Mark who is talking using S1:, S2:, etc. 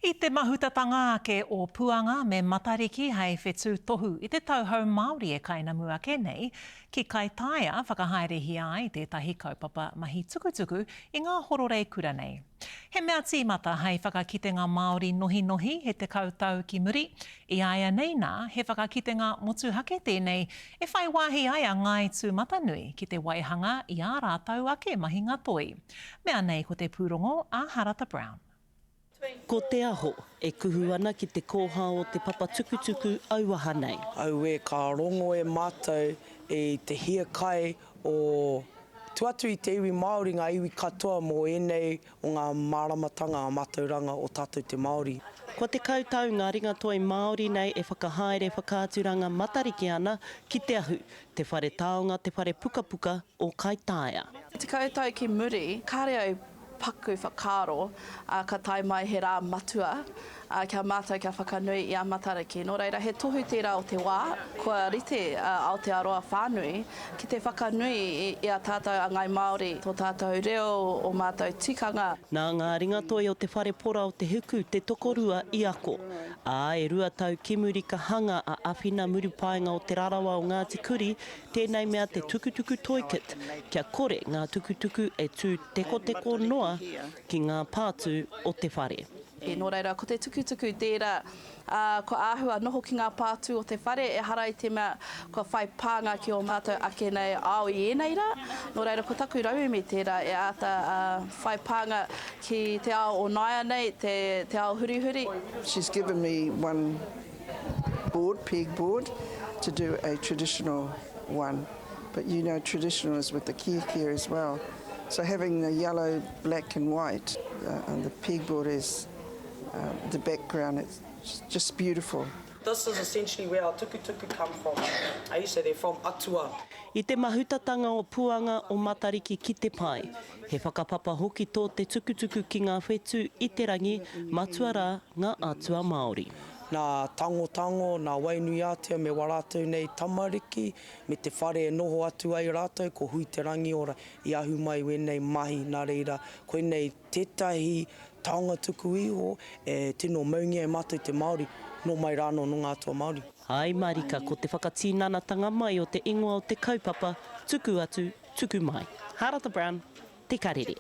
S1: I te mahutatanga ake o Puanga me Matariki hei whetū tohu i te tauhou Māori e kainamu ake nei, ki Kaitaia whakahaerehia ai tētahi kaupapa mahi tukutuku i ngā hororei kura nei. He mea tīmata hei whakakitenga Māori nohinohi he 10 tau ki muri, i āianei nā, he whakakitenga motuhake tēnei e whai wāhi ai a Ngāi Tūmatanui ki te waihanga i ā rātou ake mahinga toi. Mea nei ko te pūrongo a Harata Brown.
S2: Ko Te Aho e kuhu ana ki te kōhao o te papa tukutuku auaha nei.
S3: Auē, ka rongo e mātou i te hiakai o tua atu i te iwi Māori, ngā iwi katoa mō ēnei o ngā māramatanga, ngā mātauranga o tātou te Māori.
S2: Kua 10 tau ngā ringatoi Māori nei e whakahaere whakaaturanga Matariki ana ki Te Ahu, te whare taonga, te whare pukapuka o Kaitaia.
S4: 10 tau ki muri, kāre au paku whakaaro, ā, ka tae mai he rā matua, ā, ki a mātou kia whakanui i a Matariki. Nō reira, he tohu tērā o te wā, kua rite a Aotearoa whānui ki te whakanui i a tātou a Ngāi Māori, tō tātou reo, ō mātou tikanga.
S2: Nā ngā ringatoi o te whare pora o Te Huku te tokorua i ako, ā, e rua tau ki muri ka hanga a Awhina Murupaenga o Te Rarawa o Ngāti Kuri Tēnei mea te tukutuku toikit, kia kore ngā tukutuku e tū tekoteko noa ki ngā pātū o te whare.
S4: Nō reira, ko te tukutuku tērā, ā, kua āhua noho ki ngā pātū o te whare, ehara i te mea kua whai pānga ki ō mātou ake nei ao i ēnei rā. Nō reira, ko taku rauemi tērā e āta whai pānga ki te ao o nāianei, te, te ao hurihuri.
S5: She's given me one board, peg board, to do a traditional one. But you know traditional is with the kiekie as well. So having the yellow, black and white uh, and the pegboard as uh, the background, it's just beautiful.
S3: This is essentially where our tukutuku come from. I used to say they're from Atua.
S2: I te mahutatanga o Puanga o Matariki ki te pae, he whakapapa hoki tō te tukutuku ki ngā whetū i te rangi, matua rā ngā atua Māori.
S3: Nā Tangotango, nā Wainuiātea me wā rātou nei tamariki, me te whare e noho atu ai rātou, ko Hui-te-rangiora i ahu mai wēnei mahi, nā reira, koinei tētahi taonga tuku iho e tino maungia e mātou te Māori, nō mai rānō nō ngā atua Māori.
S2: Āe marika ko te whakatinanatanga mai o te ingoa o te kaupapa, tuku atu, tuku mai. Harata Brown, Te Karere.